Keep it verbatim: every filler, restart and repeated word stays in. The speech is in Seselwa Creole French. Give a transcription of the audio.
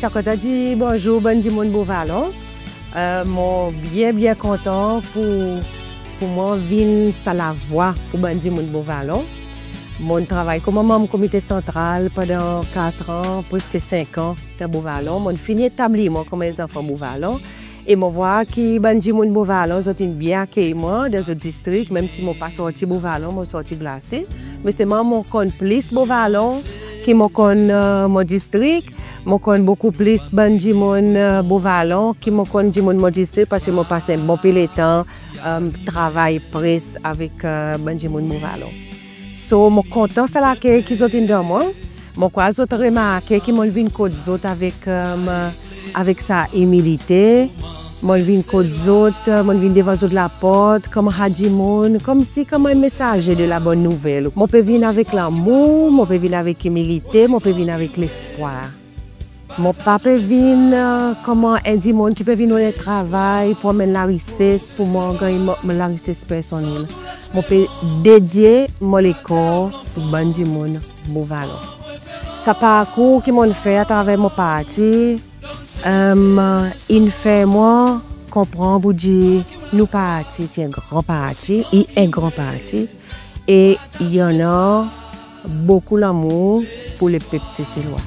Akoz dir bonzour bann dimoun Beau Vallon, e, mon byen, byen kontan pour, pour mwan vin sa lavwa pour bann dimoun Beau Vallon. Mon'n travay konman manm Komite Santral pandan kat an, preski senk an dan Beau Vallon. Mon'n fini etablir mwan konman en zanfan Beau Vallon. E mon war ki bann dimoun Beau Vallon, zot in byen akey mwan dan zot distrik, menm si mon pa sorti Beau Vallon, mon sorti Glacis. Me selman mon konn plis Beau Vallon ki mon konn, e, mon distrik. Mon konn bokou plis bann dimoun, e, Beau Vallon ki mon konn dimoun mon distrik, paski mon pas en bon pe letan, e, travay pres avek, e, bann dimoun Beau Vallon. So, mon kontan sa lakey ki zot in donn mwan. Mon krwar zot remarke ki mon'n vin kot zot avek, e, avek sa imilite. Mon'n vin kot zot, mon'n vin devan zot laport, konman sa dimoun, konmsi konman en mesaze de la bonn nouvel. Mon pe vin avek lanmour, mon pe vin avek imilite, mon pe vin avek lespwar. Mon pa pe vin, e, konman en dimoun ki pe vin rod travay pour anmenn larises pour mwan ganny mon, mon larises personnel. Mon pe dedye mon lekor pour bann dimoun Beau Vallon. Sa parkour ki mon'n fer atraver mon parti, e, in fer mwan konpran pour dir nou parti se en gran parti, i en gran parti, e i annan bokou lanmour pour lepep Seselwa.